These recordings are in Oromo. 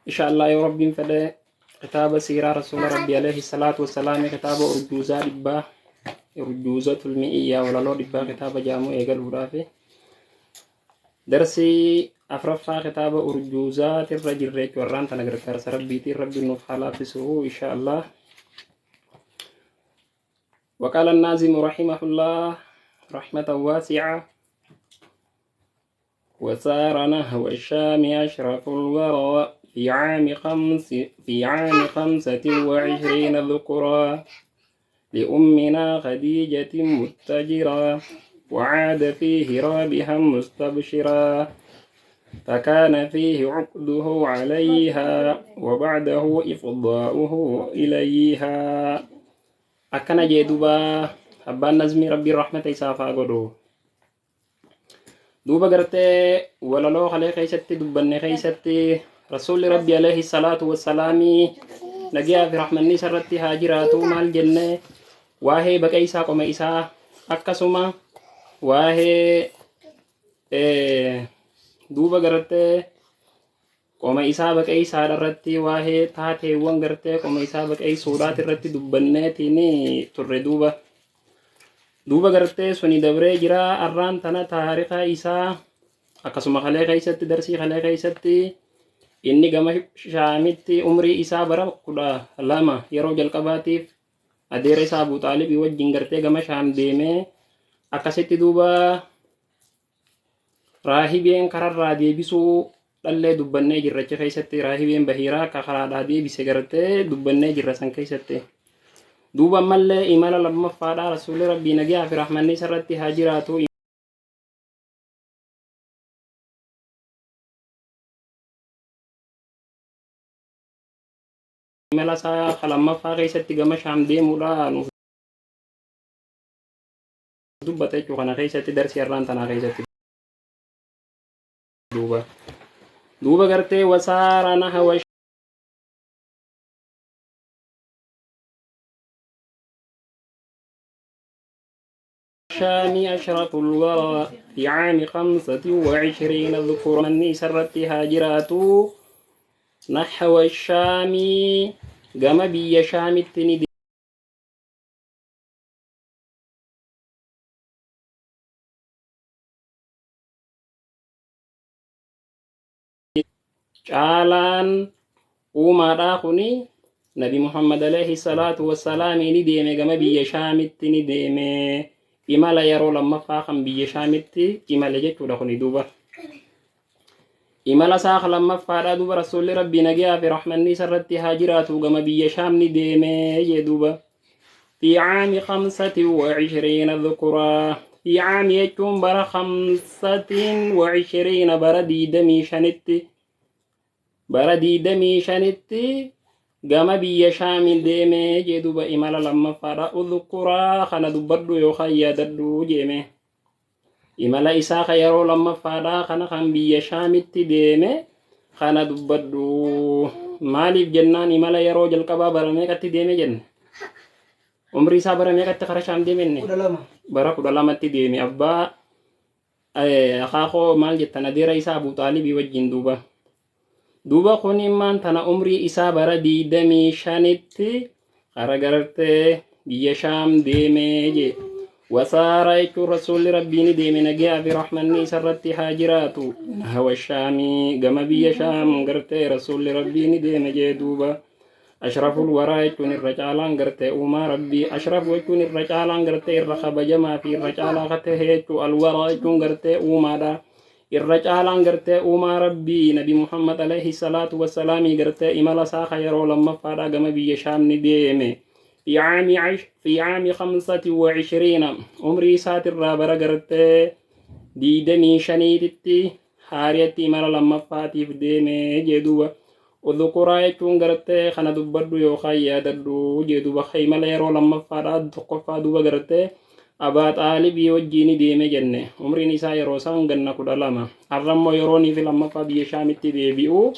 Insha Allah yoo Rabbiin fedhe kitaaba siiraa Rasuula Rabbii alayhi salaatu wassalaami kitaaba urjuuzaa dhibbaa urjuuzatul mi'iyyaa walaloo dhibbaa kitaaba jaamu eegaluudhaafi darsii afraffaa kitaaba urjuuzaatirra jirra jechuudha warraan tana gargaarsa Rabbiitiin Rabbiin nuuf haa laaffisu insha Allah. وقال الناظم رحمه الله رحمة واسعة وسار نحو الشام أشرف الورى في عام 25 ذكرا لأمنا خديجة متجرا وعاد فيه رابحا مستبشرا فكان فيه عقده عليها وبعده إفضاؤه إليها. أكن جدوبا أبان نزمي ربي رحمة إسافا قدو duuba gartee walaloo kalee keessatti dubbanne keessatti rasuulli rabbi alayhi salaatu wassalaamii nagiyaa fi rahmanni isarratti haa jiraatu maal jenne waa'ee baqeeysaa qoma isaa akkasuma waa'ee duuba gartee qoma isaa baqeeysaadha irratti waa'ee taateewwan gartee qoma isaa baqeeysuudhaati irratti dubbanneetiin turre duuba. Duuba gartee suni dabree jira arraan tana taarika isaa akkasuma kalee keessatti darsii kalee keessatti inni gama shaamitti umrii isaa bara 12 yeroo jalqabaatiif adeera isaa Abuu Xaalibii wajjin gartee gama shaam deemee akkasitti duuba raahibeen kararraa deebisuu dhallee dubbannee jirra achi keessatti raahibeen bahiiraa akka karaadhaa deebise gartee dubbannee jirra san keessatti. Duuba ammallee imala lammaffaadhaa rasuulli rabbii nagaa fi rahmanni isarratti haa jiraatu. Imala isaa lammaffaa keessatti gama shaam deemuudhaa nuuf dubbata jechuu kana keessatti darsii har'aan tanaa keessatti duuba. Duuba gartee wasaara nahawa الشام أشرف الورى في عام 25 ذكر من سرت هاجرات نحو الشام قام بي شام التني caalaan uumaadhaa kuni nabi Muhammad alayhi salaatu wassalaamii ni deeme gama biyya shaamitti ni deeme imala yeroo lammaffaa kan biyya shaamitti imale jechuudha kuni duuba. Imala isaa lammaffaadhaa duuba rasuulli rabbii nagayaa fi rahmanni isarratti haa jiraatu gama biyya shaam ni deeme jee duuba. في عام 25 ذكرا في عام يجون برا 25 برا ديدمي شنتي برا ديدمي شنتي gama biyya shaamiin deemee jee duuba imala lammaffaadha udhukuraa kana dubbadhu yookaan yaadadhu jeeme imala isaa ka yeroo lammaffaadha kana kan biyya shaamitti deeme kana dubbadhu maaliif jennaan imala yeroo jalqabaa bara meeqatti deeme jenne umrii isaa bara meeqatti kara shaam deeme inni 12. Bara 12tti deeme abbaa akaakoo maal jettan adeera isaa Abuu Xaalibii wajjin duuba. Duuba kun immaan tana umrii isaa bara 25tti kara gartee biyya shaam deemee jee. Wasaara jechuun rasuulli rabbii ni deeme nagayaa fi rahmanni isarratti haa jiraatu. Hawa shaamii gama biyya shaam gartee rasuulli rabbii ni deeme jee duuba. Ashraful waraa jechuun irra caalaan gartee uumaa rabbii ashraf jechuun irra caalaan gartee irra kabajamaa fi irra caalaa ka ta'e jechuu alwaraa jechuun gartee uumaadha. Irra caalaan gartee uumaa rabbii nabi Muhammad alayhi salaatu wassalaamii gartee imala isaa ka yeroo lammaffaadha gama biyya shaam ni deeme. في عام 25 umrii isaatirraa bara gartee 25tti haariyatti imala lammaffaatiif deeme jee duuba. Udhukuraa jechuun gartee kana dubbadhu yookaan yaadadhu jee duuba imala yeroo lammaffaadha tokkoffaa duuba gartee Abaa Xaalibii wajjiin deeme jenne umriin isaa yeroo isaan ganna 12 har'a immoo yeroo inni fi lammaffaa biyya shaamitti deebi'u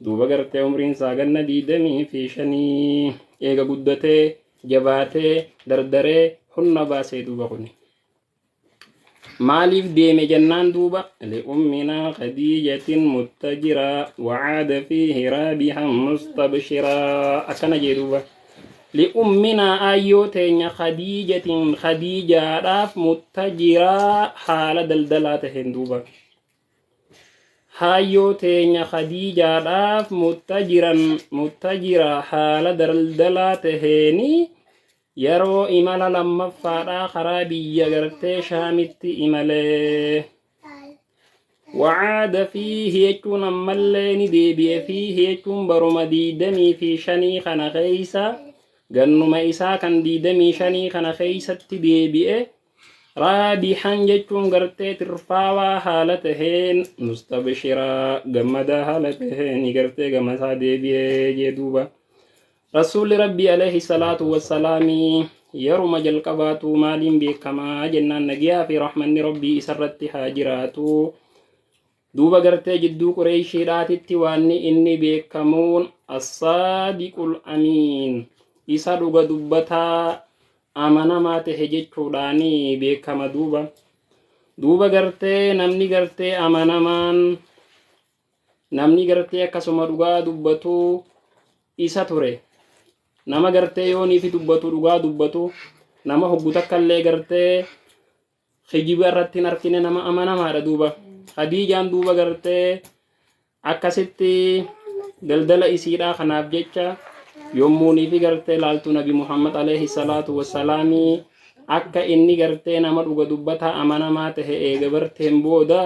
duuba gartee umriin isaa ganna 25 eega guddatee jabaatee dardaree humna baasee duuba kuni. Maaliif deeme jennaan duuba li'umminaa khadiijatin muttajiraa wacaada fiihi raabihan mustabshiraa akkana jee duuba. Li'umminaa aayyoo teenya khadiijatin khadiijaadhaaf muttajiraa haala daldalaa taheen duuba. Haayyoo teenya khadiijaadhaaf muttajiran muttajira haala daldalaa taheeni Yeroo imala lammaffaadhaa karaa biyya gartee Shaamitti imalee. Wacaada fiihi jechuun ammallee ni deebi'e fiihi jechuun baruma diidamii fi shanii kana keessa gannuma isaa kan diidamii shanii kana keessatti deebi'e raabihan jechuun gartee tirfaawaa haala taheen mustabshiraa gammadaa haala taheen gartee gamasaa deebi'ee jee duuba. Rasuulli Rabbii alayhi salaatu wassalaami yeruma jalqabaatuu maaliin beekamaa jennaan nagiyaa fi rahmanni Rabbii isarratti haa jiraatu. Duuba gartee jidduu Qureeyshiidhaatitti waanni inni beekamuun assaadiqul amiin isa dhuga dubbataa amanamaa tahe jechuudhaani beekama duuba. Duuba gartee namni gartee amanamaan Namni gartee akkasuma dhugaa dubbatu isa ture. Nama gartee yooniifi dubbatu dhugaa dubbatu nama hoggu takkallee gartee kijiba irratti hin arkine nama amanamaadha duuba. Khadiijaan duuba gartee akkasitti daldala isiidhaa kanaaf jecha yommuuniifi gartee laaltu nabi Muhammad alayhi salaatu wassalaamii akka inni gartee nama dhuga dubbataa amanamaa tahe eega barteen booda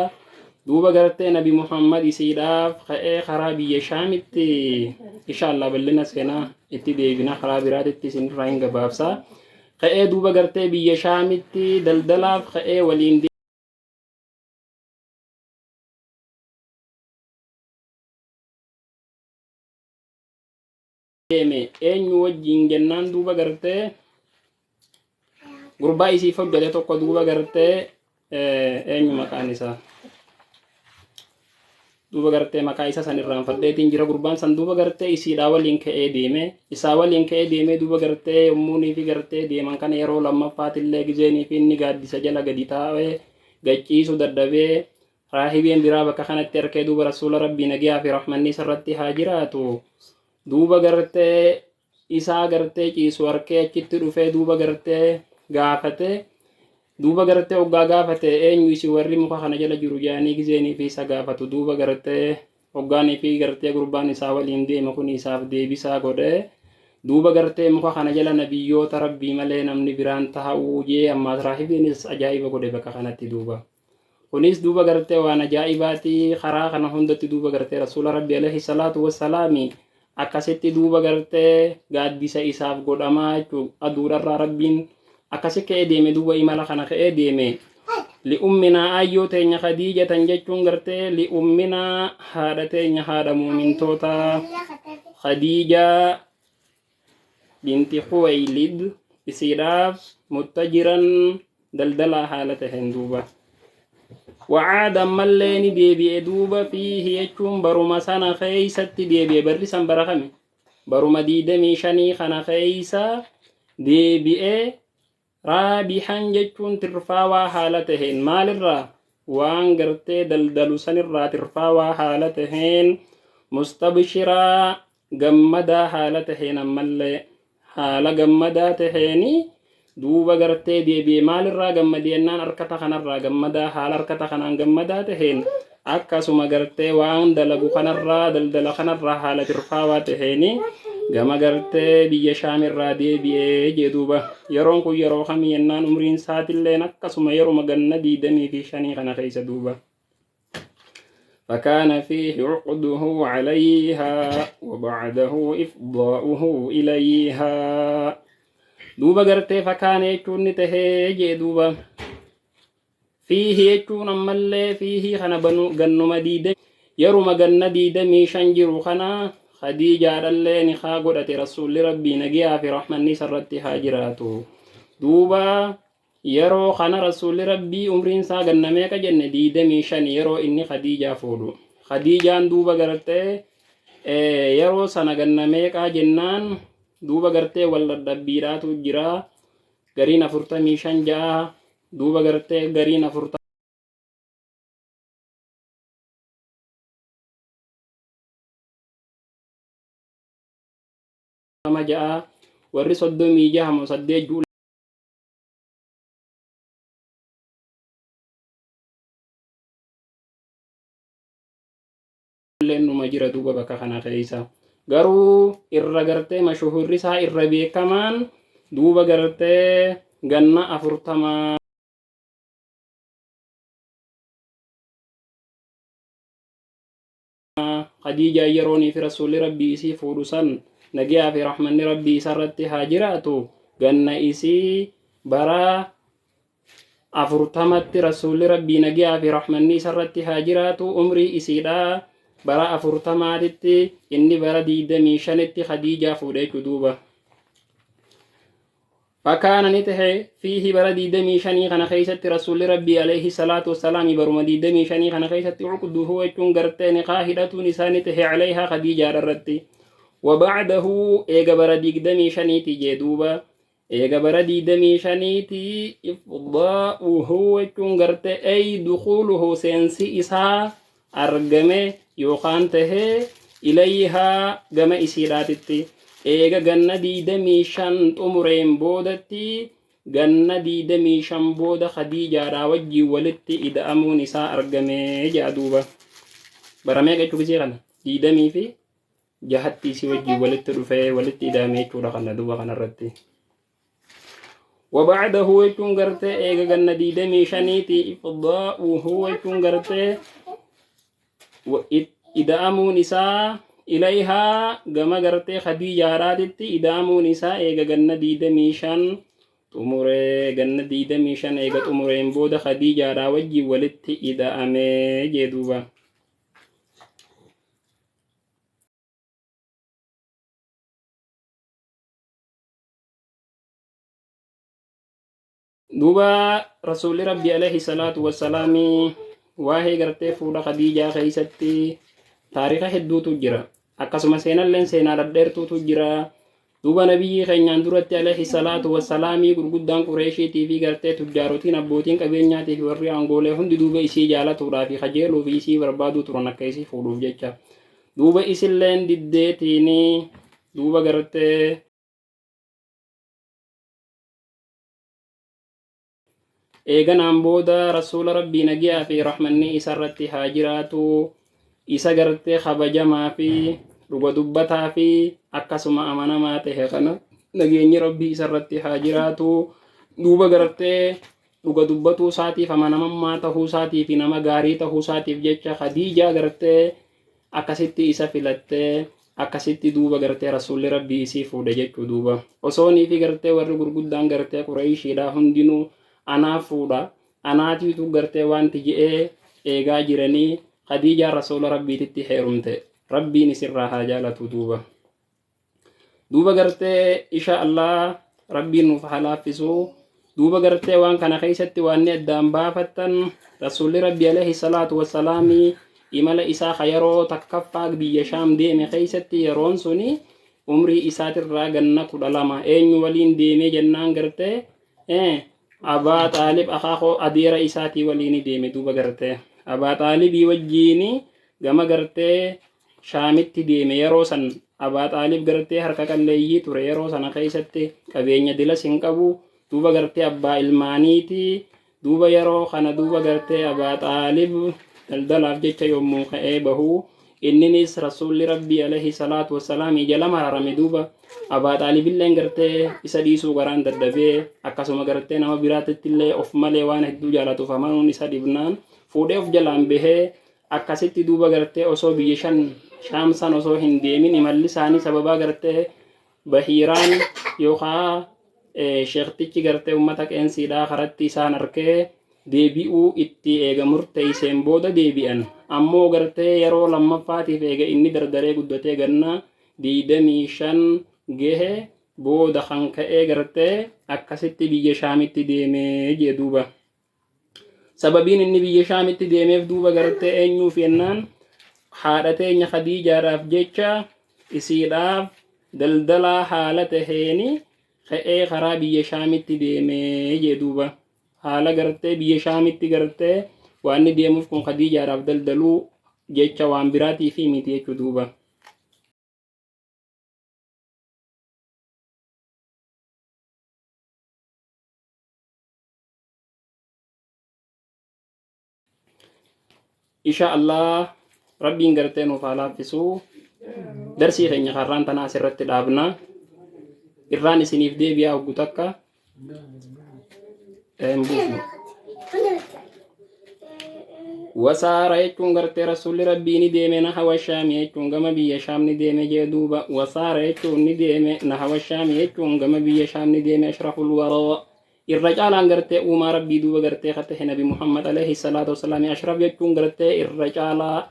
duuba gartee nabi Muhammad isiidhaaf ka'ee karaa biyya Shaamitti insha Allah bal'ina seenaa itti deebina karaa biraatitti isinirraa hin gabaabsa ka'ee duuba gartee biyya Shaamitti daldalaaf ka'ee waliin deeme eenyu wajjiin jennaan duuba gartee gurbaa isiif hojjete tokko duuba gartee eenyu maqaan isaa duuba gartee maqaa isa san irraanfadheetiin jira gurbaan san duuba gartee isiidhaa waliin ka'ee deeme isaa waliin ka'ee deemee duuba gartee yommuunii fi gartee deeman kana yeroo lammaffaatillee gizeenii fi inni gaaddisa jala gadi taa'ee gachiisu dadhabee Raahibeen biraa bakka kanatti arkee duuba rasuula rabbii nagiyaa fi rahmanni isarratti haa jiraatu. Duuba gartee isaa gartee ciisu arkee achitti dhufee duuba gartee gaafate. Duuba gartee hoggaa gaafate eenyu isin warri muka kana jala jiru jedhanii gizeenii fi isa gaafatu duuba gartee hoggaanii fi gartee gurbaan isaa waliin deeme kun isaaf deebisaa godhe. Duuba gartee muka kana jala nabiyyoota rabbii malee namni biraan taa'uu jee ammaas raahibeenis ajaa'iba godhe bakka kanatti duuba. Kunis duuba gartee waan ajaa'ibaati karaa kana hundatti duuba gartee rasuula rabbi alayhi salaatu wassalaami akkasitti duuba gartee gaaddisa isaaf godhamaa jechuu aduudharraa rabbiin akkasi ka'ee deeme duuba imala kana ka'ee deeme li'umminaa aayyoo teenya khadiijatan jechuun gartee li'umminaa haadha teenya haadha muumintootaa khadiijaa binti Khuwaylid isiidhaaf muttajiran daldalaa haala taheen duuba. Wacaada ammallee ni deebi'e duuba fiihi jechuun baruma sana keeysatti deebi'e barri san bara kami baruma diidamii shanii kana keeysa deebi'e Raabihan jechuun tirfaawaa haala taheen maalirraa? Waan gartee daldalu sanirraa tirfaawaa haala taheen mustabshiraa gammadaa haala taheen ammallee haala gammadaa taheeni duuba gartee deebi'e maalirraa gammade jennaan arkata kanarraa gammadaa haala arkata kanaan gammadaa taheen Akkasuma gartee waan dalagu kanarraa daldala kanarraa haala tirfaawaa taheeni gama gartee biyya shaamirraa deebi'ee jee duuba yeroon kun yeroo kamii jennaan umriin isaatilleen akkasuma yeruma ganna diidamii fi shanii kana keessa duuba. فكان فيه عقده عليها وبعده إفضاؤه إليها دوبا قرتي فكان يجون تهي جي دوبا Fiihi jechuun ammallee fiihii kana banu gannuma diida yeruma ganna diidamii shan jiru kana Khadiijaadhallee nikaa godhate rasuulli rabbii nagiyaa fi rahmanni isarratti haa jiraatu. Duuba yeroo kana rasuulli rabbii umriin isaa ganna meeqa jenne diidamii shan yeroo inni Khadiijaa fuudhu. Khadiijaan duuba gartee yeroo sana ganna meeqaa jennaan duuba gartee wal dadhabbiidhaatu jira. Gariin 45 ja'a duuba gartee gariin 40. 40 ja'a, warri 36 moo 8 juulleen numa jira duuba bakka kana keessa. Garuu irra gartee mashuhurri isaa irra beekamaan duuba gartee ganna 40. Khadiijaa yeroonii fi rasuulli rabbii isii fuudhu san, nagiyaa fi rahmanni rabbii isarratti haa jiraatu, ganna isii bara 40tti rasuulli rabbii nagiyaa fi rahmanni isarratti haa jiraatu umrii isiidha bara 40titti, inni bara 25tti Khadiijaa fuudhe jechuu duuba. Fakkaana ni tahe fiihi bara 25 kana keessatti rasuulli rabbii alayhi salaatu wassalaami baruma 25 kana keessatti uqduhu jechuun gartee niqaa hidhatuun isaa ni tahe alayhaa Khadiijaadha irratti. Wabacdahu eega bara 25ti jee duuba, eega bara 25ti ifdaa'uhu jechuun gartee ay dukuuluhu seensi isaa argame yookaan tahe ilayhaa gama isiidhaatitti. Eega ganna 25 xumureen boodatti, ganna 25 booda Khadiijaadhaa wajjiin walitti ida'amuun isaa argame jedha duuba. Bara meeqa jechuu gisee kana? 26tti isii wajjiin walitti dhufee walitti ida'ame jechuudha kana duuba kanarratti. Wabacdahu jechuun gartee eega ganna 25ti ifdaa'uhu jechuun gartee ida'amuun isaa ilayhaa gama gartee Khadiijaadhaatitti ida'amuun isaa eega ganna 25 xumuree, ganna 25 eega xumureen booda Khadiijaadhaa wajjiin walitti ida'amee jee duuba. Duuba rasuulli rabbi alayhi salaatu wassalaami waa'ee gartee fuudha Khadiijaa keessatti taarika hedduutu jira. Akkasuma seenalleen seenaa dhadheertuutu jira. Duuba nabiyyii keenyaan duratti alayhi salaatu wassalaamii gurguddaan Qureeshiitii fi gartee tujjaarotiin abbootiin qabeenyaatii fi warri aangoolee hundi duuba isii jaalatuudhaa fi kajeeluu fi isii barbaaduu turan akka isii fuudhuuf jecha. Duuba isilleen diddeetiini duuba gartee eeganaan booda rasuula rabbii nagiyaa fi rahmanni isarratti haa jiraatu isa gartee kabajamaa fi dhuga dubbataa fi akkasuma amanamaa ta'e kana, nageenyi rabbii isarratti haa jiraatu, duuba gartee dhuga dubbatuu isaatiif, amanamummaa tahuu isaatii fi nama gaarii tahuu isaatiif jecha Khadiijaa gartee akkasitti isa filattee, akkasitti duuba gartee rasuulli rabbii isii fuudhe jechuu duuba. Osoonii fi gartee warri gurguddaan gartee Qureeshiidha hundinuu anaa fuudha anaatiitu gartee wanti je'ee eegaa jiranii, Khadiijaa rasuula rabbiititti heerumte, rabbiin isirraa haa jaalatu duuba. Duuba gartee insha Allah rabbiin nuuf haa laaffisu. Duuba gartee waan kana keessatti waan ni addaan baafattan, rasuulli rabbi alayhi salaatu wassalaami imala isaa ka yeroo takkaffaa biyya Shaam deeme keessatti yeroon suni umrii isaatirraa ganna 12. Eenyu waliin deemee jennaan gartee Abaa Xaalib akaakoo adeera isaatii waliin deeme. Duuba gartee Abaa Xaalibii wajjiin gama gartee Shaamitti deeme. Yeroo san Abaa Xaalib gartee harka qalleeyyii ture. Yeroo sana keessatti qabeenya dilas hin qabu. Duuba gartee abbaa ilmaaniiti. Duuba yeroo kana duuba gartee Abaa Xaalib daldalaaf jecha yommuu ka'ee bahu, inninis rasuulli rabbii alayhi salaatu wassalaam jala mararame. Duuba Abaa Xaalibilleen gartee isa dhiisuu garaan dadhabee, akkasuma gartee nama biraatitti illee of malee waan hedduu jaalatuuf amanuun isa dhibnaan fuudhee of jalaan bahee. Akkasitti duuba gartee osoo biyya shan Shaamsan osoo hin deemin imalli isaanii sababaa gartee Bahiiraan yookaan sheektichi gartee ummata qeensiidhaa karatti isaan arkee deebi'uu itti eega murteesseen booda deebi'an. Ammoo gartee yeroo lammaffaatiif eega inni dardaree guddatee ganna 25 gahe booda kan ka'ee gartee akkasitti biyya Shaamitti deemee jee duuba. Sababiin inni biyya Shaamitti deemeef duuba gartee eenyuuf jennaan, haadha teenya Khadiijaadhaaf jecha isiidhaaf daldalaa haala taheeni ka'ee karaa biyya Shaamitti deemee jee duuba. Haala gartee biyya Shaamitti gartee waan inni deemuuf kun Khadiijaadhaaf daldaluu jecha, waan biraatiif miti jechuu duuba. Insha Allah Rabbiin gartee nuuf haa laaffisu. Darsii keenya karraan tanaa asirratti dhaabna. Irraan isiniif deebi'aa hoggu takka. Hin buufnu. Wasaara jechuun gartee rasuulli rabbii ni deeme nahawa shaami jechuun gama biyya shaam ni deeme jee duuba. Wasaara jechuun ni deeme nahawa shaami jechuun gama biyya shaam ni deeme ashraful waraa. Irra caalaan gartee uumaa rabbii duuba gartee ka tahe nabi Muhammad alayhi salaatu wassalaami. Ashraf jechuun gartee irra caalaa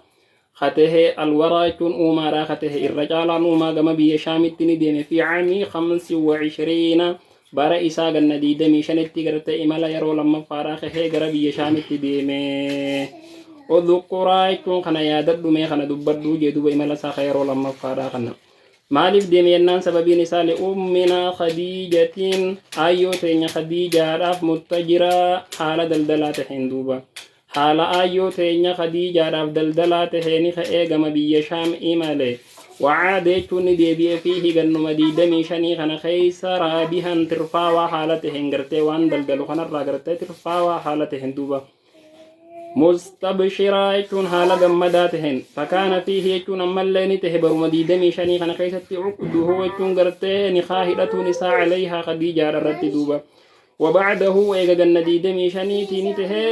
ka tahe, alwaraa jechuun uumaadhaa ka tahe, irra caalaan uumaa gama biyya shaamitti ni deeme fi caamii 25 bara isaa ganna 25tti gartee imala yeroo lammaffaadhaa kahee gara biyya shaamitti deeme. Udhuquraa jechuun kana yaadadhu mee kana dubbadhuu jee duuba imala isaa ka yeroo lammaffaadhaa kana. Maaliif deeme jennaan sababiin isaa li'umminaa Khadiijatiin aayyoo teenya Khadiijaadhaaf muttajiraa haala daldalaa taheen duuba. Haala aayyoo teenya Khadiijaadhaaf daldalaa taheeni ka'ee gama biyya Shaam imale. Wa'aada jechuun ni deebi'e fiihi gannuma 25 kana keessa raabihan tirfaawaa haala taheen gartee waan daldalu kanarraa gartee tirfaawaa haala taheen duuba. Mustabshiraa jechuun haala gammadaa taheen. Fakaana fiihi jechuun ammallee ni tahe baruma 25 kana keessatti uqduhu jechuun gartee nikaa hidhatuun isaa calayhaa Khadiijaadha irratti duuba. Wabacdahu eega ganna 25tii ni tahe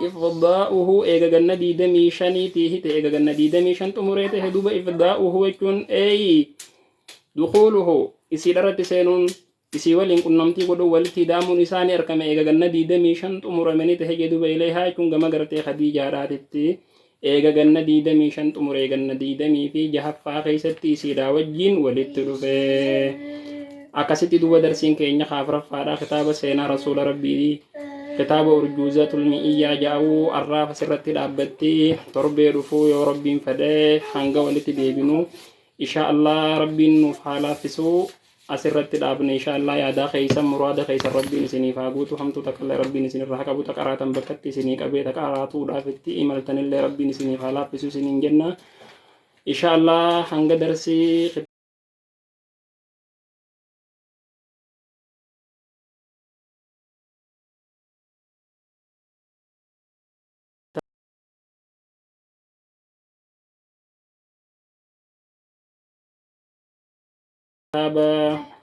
ifdaa'uhu eega ganna 25tii hite eega ganna 25 xumuree tahe duuba ifdaa'uhu jechuun eeyi dukuuluhu isiidha irratti seenuun isii waliin qunnamtii godhuun walitti hidaamuun isaa ni argame eega ganna 25 xumurame ni tahe jedhuba ilayhaa jechuun gama gartee Khadiijaadhaatitti eega ganna 25 xumuree ganna 26ffaa keessatti isiidhaa wajjiin walitti dhufe. Akkasitti duuba darsiin keenya afuraffaadha kitaaba seenaa rasuula rabbii kitaaba urjuuzatul mi'iyyaa ja'uu arraaf asirratti dhaabbatti. Torbee dhufuu yoo rabbiin fedhee hanga walitti deebinu insha Allah rabbiin nuuf haa laaffisuu. Asirratti dhaabne insha Allah. Yaadaa keeysan muraada keeysan rabbiin isiniif haa guutu, hamtuu takkallee rabbiin isinirra haa qabu, taqaraatan bakkatti isinii qabee taqaraatuudhaaf itti imaltanillee rabbiin isiniif haa laaffisu isiniin jenna insha Allah. Hanga darsii kitaaba.